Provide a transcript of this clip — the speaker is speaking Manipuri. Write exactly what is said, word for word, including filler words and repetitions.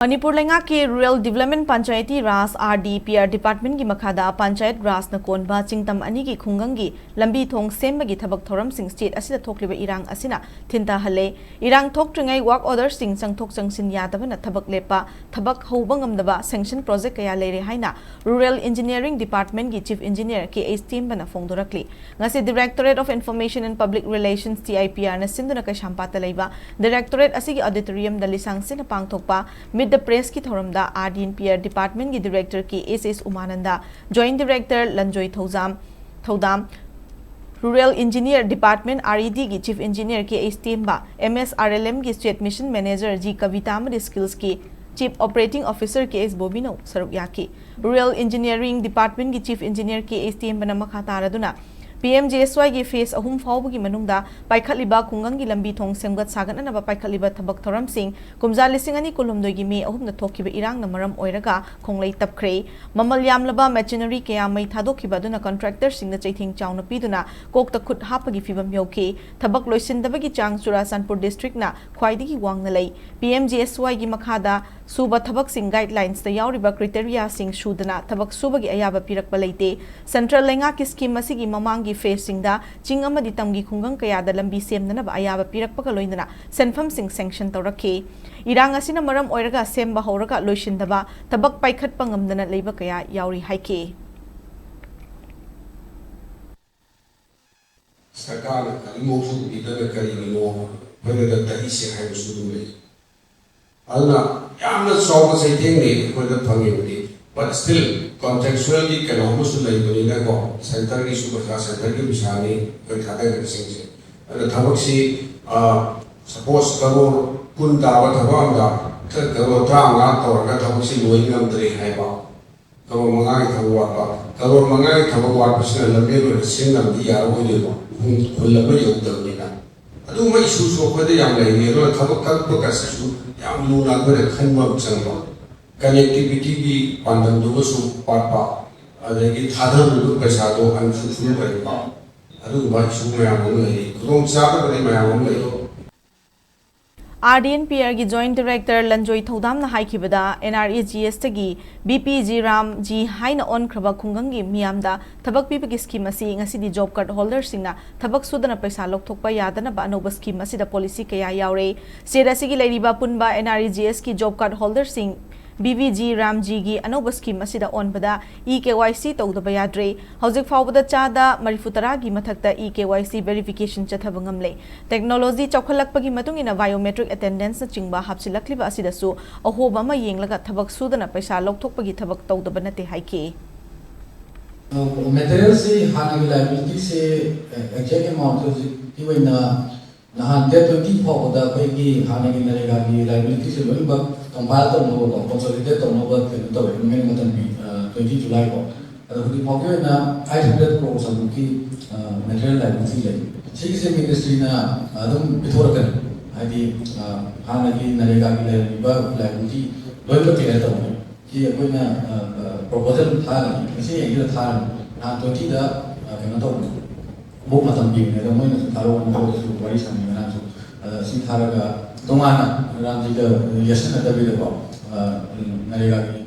ꯃꯅꯤꯄꯨꯔ ꯂꯩꯉꯥꯛꯀꯤ Rural Development Panchayati Raj, R D P R Department ꯀꯤ ꯃꯈꯥꯗ Panchayat Raj ꯅ ꯀꯣꯟꯕ ꯆꯤꯡꯇꯝ ꯑꯅꯤꯒꯤ ꯈꯨꯡꯒꯪꯒꯤ ꯂꯝꯕꯤ ꯊꯣꯡ ꯁꯦꯝꯕꯒꯤ ꯊꯕꯛ ꯊꯧꯔꯝꯁꯤꯡ state ꯑꯁꯤꯗ ꯊꯣꯛꯂꯤꯕ ꯏꯔꯥꯡ ꯑꯁꯤꯅ ꯊꯤꯟꯊꯍꯜꯂꯦ꯫ ꯏꯔꯥꯡ ꯊꯣꯛꯇ꯭ꯔꯤꯉꯩ work order ꯁꯤꯡ ꯆꯪꯊꯣꯛ ꯆꯪꯁꯤꯟ ꯌꯥꯗꯕꯅ ꯊꯕꯛ ꯂꯦꯞꯄ, ꯊꯕꯛ ꯍꯧꯕ ꯉꯝꯗꯕ, sanction project ꯀꯌꯥ ꯂꯩꯔꯦ ꯍꯥꯏꯅ Rural Engineering Department ꯀꯤ Chief Engineer K H ꯇꯦꯝꯕꯅ ꯐꯣꯡꯗꯣꯔꯛꯂꯤ꯫ ꯉꯁꯤ Directorate of Information and Public Relations, D I P R ꯅ ꯁꯤꯟꯗꯨꯅ ꯀꯩꯁꯥꯝꯄꯥꯠꯇ ꯂꯩꯕ Directorate ꯑꯁꯤꯒꯤ auditorium ꯗ ꯂꯤꯁꯥꯡ ꯁꯤꯟꯅ ꯄꯥꯡꯊꯣꯛꯄ Meet the Press ꯀꯤ ꯊꯧꯔꯝꯗ R D P R Department ꯀꯤ Director K S S ꯎꯃꯥꯅꯟꯗ, Joint Director ꯂꯟꯖꯣꯏ ꯊꯧꯖꯥꯝ, ꯊꯧꯗꯥꯝ, Rural Engineer Department, R E D ꯒꯤ Chief Engineer K H ꯇꯦꯝꯕ, M S R L M ꯒꯤ State Mission Manager G ꯀꯕꯤꯇꯥ ꯑꯃꯗꯤ Skills ꯀꯤ Chief Operating Officer K S ꯕꯣꯕꯤꯅꯧ ꯁꯔꯨꯛ ꯌꯥꯈꯤ꯫ Rural Engineering Department ꯀꯤ Chief Engineer K H ꯇꯦꯝꯕꯅ ꯃꯈꯥ ꯇꯥꯔꯗꯨꯅ P M G S Y ꯒꯤ phase ꯑꯍꯨꯝ ꯐꯥꯎꯕꯒꯤ ꯃꯅꯨꯡꯗ ꯄꯥꯏꯈꯠꯂꯤꯕ ꯈꯨꯡꯒꯪꯒꯤ ꯂꯝꯕꯤ ꯊꯣꯡ ꯁꯦꯝꯒꯠ ꯁꯥꯒꯠꯅꯅꯕ ꯄꯥꯏꯈꯠꯂꯤꯕ ꯊꯕꯛ ꯊꯧꯔꯝꯁꯤꯡ ꯀꯨꯝꯖꯥ ꯂꯤꯁꯤꯡ ꯑꯅꯤ ꯀꯨꯟꯍꯨꯝꯗꯣꯏꯒꯤ May ꯑꯍꯨꯝꯗ ꯊꯣꯛꯈꯤꯕ ꯏꯔꯥꯡꯅ ꯃꯔꯝ ꯑꯣꯏꯔꯒ ꯈꯣꯡꯂꯩ ꯇꯞꯈ꯭ꯔꯦ꯫ ꯃꯃꯜ ꯌꯥꯝꯂꯕ machinery ꯀꯌꯥ ꯃꯩ ꯊꯥꯗꯣꯛꯈꯤꯕ ꯑꯗꯨꯅ contractor ꯁꯤꯡꯗ ꯆꯩꯊꯦꯡ ꯆꯥꯎꯅ ꯄꯤꯗꯨꯅ ꯀꯣꯛꯇ ꯈꯨꯠ ꯍꯥꯞꯄꯒꯤ ꯐꯤꯚꯝ ꯌꯧꯈꯤ꯫ ꯊꯕꯛ ꯂꯣꯏꯁꯤꯟꯗꯕꯒꯤ ꯆꯥꯡ ꯆꯨꯔꯥꯆꯥꯟꯄꯨꯔ district ꯅ ꯈ꯭ꯋꯥꯏꯗꯒꯤ ꯋꯥꯡꯅ ꯂꯩ꯫ P M G S Y ꯒꯤ ꯃꯈꯥꯗ ꯁꯨꯕ ꯊꯕꯛꯁꯤꯡ guidelines ꯇ ꯌꯥꯎꯔꯤꯕ criteria ꯁꯤꯡ ꯁꯨꯗꯅ ꯊꯕꯛ ꯁꯨꯕꯒꯤ ꯑꯌꯥꯕ ꯄꯤꯔꯛꯄ ꯂꯩꯇꯦ꯫ Central ꯂꯩꯉꯥꯛꯀꯤ scheme ꯑꯁꯤꯒꯤ ꯃꯃꯥꯡꯒꯤ phase ꯁꯤꯡꯗ ꯆꯤꯡ ꯑꯃꯗꯤ ꯇꯝꯒꯤ ꯈꯨꯡꯒꯪ ꯀꯌꯥꯗ ꯂꯝꯕꯤ ꯁꯦꯝꯅꯅꯕ ꯑꯌꯥꯕ ꯄꯤꯔꯛꯄꯒ ꯂꯣꯏꯅꯅ ꯁꯦꯟꯐꯝꯁꯤꯡ sanction ꯇꯧꯔꯛꯈꯤ꯫ ꯏꯔꯥꯡ ꯑꯁꯤꯅ ꯃꯔꯝ ꯑꯣꯏꯔꯒ ꯁꯦꯝꯕ ꯍꯧꯔꯒ ꯂꯣꯏꯁꯤꯟꯗꯕ, ꯊꯕꯛ ꯄꯥꯏꯈꯠꯄ ꯉꯝꯗꯅ ꯂꯩꯕ ꯀꯌꯥ ꯌꯥꯎꯔꯤ ꯍꯥꯏꯈꯤ꯫ ꯁꯔꯀꯥꯔꯅ ꯀꯔꯤꯃꯨꯛꯁꯨ ꯎꯕꯤꯗꯅ ꯀꯔꯤꯒꯤꯅꯣ ꯑꯩꯈꯣꯏꯗ ꯇꯛꯏꯁꯦ ꯍꯥꯏꯕꯁꯨ ꯑꯗꯨꯝ ꯂꯩ꯫ ꯑꯗꯨꯅ ꯌꯥꯝꯅ ꯆꯥꯎꯕ ꯆꯩꯊꯦꯡꯅꯤ ꯑꯩꯈꯣꯏꯗ ꯐꯪꯉꯤꯕꯗꯤ꯫ But still contractual ꯒꯤ ꯀꯩꯅꯣ ꯑꯃꯁꯨ ꯂꯩꯕꯅꯤꯅꯀꯣ, centre ꯒꯤꯁꯨ ꯄꯩꯁꯥ, centre ꯒꯤ ꯄꯩꯁꯥꯅꯤ ꯑꯩꯈꯣꯏ ꯊꯥꯗꯔꯤꯕꯁꯤꯡꯁꯦ꯫ ꯑꯗꯨꯅ ꯊꯕꯛꯁꯤ, ꯑ, suppose ꯀꯔꯣꯔ ꯀꯨꯟ ꯇꯥꯕ ꯊꯕꯛ ꯑꯃꯗ ꯀꯔꯣꯔ ꯇꯔꯥꯃꯉꯥ ꯇꯧꯔꯒ ꯊꯕꯛꯁꯤ ꯂꯣꯏ ꯉꯝꯗ꯭ꯔꯦ ꯍꯥꯏꯕ, ꯀꯔꯣꯔ ꯃꯉꯥꯒꯤ ꯊꯕꯛ ꯋꯥꯠꯄ, ꯀꯔꯣꯔ ꯃꯉꯥꯒꯤ ꯊꯕꯛ ꯋꯥꯠꯄꯁꯤꯅ ꯂꯝꯖꯦꯜ ꯑꯣꯏꯅ ꯁꯤꯟ ꯉꯝꯗꯤ ꯌꯥꯔꯛꯑꯣꯏꯗꯣꯏꯕ, ꯈꯨꯟ, ꯈꯨꯜ ꯑꯃ ꯌꯧꯗꯕꯅꯤꯅ꯫ ꯑꯗꯨꯒꯨꯝꯕ issue ꯁꯨ ꯑꯩꯈꯣꯏꯗ ꯌꯥꯝ ꯂꯩꯔꯤ꯫ ꯑꯗꯨꯅ ꯊꯕꯛ ꯀꯛꯄꯒꯁꯤꯁꯨ ꯌꯥꯝ ꯂꯨꯅ ꯑꯩꯈꯣꯏꯅ ꯈꯟꯕ ꯑꯃ ꯆꯪꯕ, connectivity ꯒꯤ ꯄꯥꯟꯗꯝꯗꯨꯃꯁꯨ ꯋꯥꯠꯄ, ꯑꯗꯒꯤ ꯊꯥꯗꯔꯤꯕ ꯄꯩꯁꯥꯗꯣ unfulfilled ꯑꯣꯏꯔꯛꯄ, ꯑꯗꯨꯒꯨꯝꯕ issue ꯃꯌꯥꯝ ꯑꯃ ꯂꯩꯔꯤ꯫ ꯈꯨꯗꯣꯡ ꯆꯥꯗꯕꯗꯤ ꯃꯌꯥꯝ ꯑꯃ ꯂꯩꯔꯤ꯫ RDNPRꯒꯤ Joint Director ꯂꯟꯖꯣꯏ ꯊꯧꯗꯥꯝꯅ ꯍꯥꯏꯈꯤꯕꯗ, NREGSꯇꯒꯤ BPG RAM G ꯍꯥꯏꯅ ꯑꯣꯟꯈ꯭ꯔꯕ ꯈꯨꯡꯒꯪꯒꯤ ꯃꯤꯌꯥꯝꯗ ꯊꯕꯛ ꯄꯤꯕꯒꯤ scheme ꯑꯁꯤ ꯉꯁꯤꯗꯤ job card holderꯁꯤꯡꯅ ꯊꯕꯛ ꯁꯨꯗꯅ ꯄꯩꯁꯥ ꯂꯧꯊꯣꯛꯄ ꯌꯥꯗꯅꯕ ꯑꯅꯧꯕ scheme ꯑꯁꯤꯗ policy ꯀꯌꯥ ꯌꯥꯎꯔꯦ꯫ State ꯑꯁꯤꯒꯤ ꯂꯩꯔꯤꯕ ꯑꯄꯨꯟꯕ NREGSꯀꯤ job card holderꯁꯤꯡ BPG RAM Gꯒꯤ ꯑꯅꯧꯕ scheme ꯑꯁꯤꯗ ꯑꯣꯟꯕꯗ eKYC ꯇꯧꯗꯕ ꯌꯥꯗ꯭ꯔꯦ꯫ ꯍꯧꯖꯤꯛ ꯐꯥꯎꯕꯗ ꯆꯥꯗ ꯃꯔꯤꯐꯨ ꯇꯔꯥꯒꯤ ꯃꯊꯛꯇ eKYC verification ꯆꯠꯊꯕ ꯉꯝꯂꯦ꯫ Technology ꯆꯥꯎꯈꯠꯂꯛꯄꯒꯤ ꯃꯇꯨꯡ ꯏꯟꯅ biometric attendanceꯅꯆꯤꯡꯕ ꯍꯥꯞꯆꯤꯜꯂꯛꯂꯤꯕ ꯑꯁꯤꯗꯁꯨ ꯑꯍꯣꯕ ꯑꯃ ꯌꯦꯡꯂꯒ ꯊꯕꯛ ꯁꯨꯗꯅ ꯄꯩꯁꯥ ꯂꯧꯊꯣꯛꯄꯒꯤ ꯊꯕꯛ ꯇꯧꯗꯕ ꯅꯠꯇꯦ ꯍꯥꯏꯈꯤ꯫ Materialꯁꯤ ꯍꯥꯟꯅꯒꯤ liabilityꯁꯦ exact amount ꯍꯧꯖꯤꯛꯀꯤ ꯑꯣꯏꯅ ꯅꯍꯥꯟ date twenty ꯐꯥꯎꯕꯗ ꯑꯩꯈꯣꯏꯒꯤ ꯍꯥꯟꯅꯒꯤ ꯅꯔꯦꯒꯥꯒꯤ liabilityꯁꯦ ꯂꯣꯏꯅꯃꯛ compile ꯇꯧꯅꯕꯀꯣ, consolidate ꯇꯧꯅꯕ ꯀꯩꯅꯣ ꯇꯧꯋꯦ, ꯃꯃꯤꯡ ꯑꯃ ꯇꯝꯕꯤ, twenty July ꯐꯥꯎ꯫ ꯑꯗꯣ ꯍꯧꯖꯤꯛ ꯐꯥꯎꯒꯤ ꯑꯣꯏꯅ eight hundred crore ꯑꯃꯨꯛꯀꯤ material liability ꯂꯩ꯫ ꯁꯤꯒꯤꯁꯦ ministryꯅ ꯑꯗꯨꯝ ꯄꯤꯊꯣꯔꯛꯀꯅꯤ, ꯍꯥꯏꯗꯤ ꯍꯥꯟꯅꯒꯤ ꯅꯔꯦꯒꯥꯒꯤ ꯂꯩꯔꯝꯃꯤꯕ liability ꯂꯣꯏꯅꯃꯛ clear ꯇꯧꯅꯤ꯫ ꯁꯤ ꯑꯩꯈꯣꯏꯅ proposal ꯊꯥꯒꯅꯤ, ꯉꯁꯤ ꯍꯌꯦꯡꯁꯤꯗ ꯊꯥꯔꯅꯤ꯫ ꯅꯍꯥꯟ twentyꯗ ꯀꯩꯅꯣ ꯇꯧꯕꯅꯤ, book ꯃꯇꯝ ꯄꯤꯕꯅꯦ, ꯑꯗꯣ ꯃꯣꯏꯅꯁꯨ ꯊꯥꯔꯛꯑꯣꯅ ꯑꯩꯈꯣꯏꯗꯁꯨ ꯋꯥꯔꯤ ꯁꯥꯟꯅꯩ ꯉꯔꯥꯡꯁꯨ꯫ ꯑꯗ ꯁꯤ ꯊꯥꯔꯒ ꯇꯣꯉꯥꯟꯅ RAMGꯒ ꯌꯦꯠꯁꯤꯟꯅꯗꯕꯤꯗꯀꯣ, ꯅꯔꯦꯒꯥꯒꯤ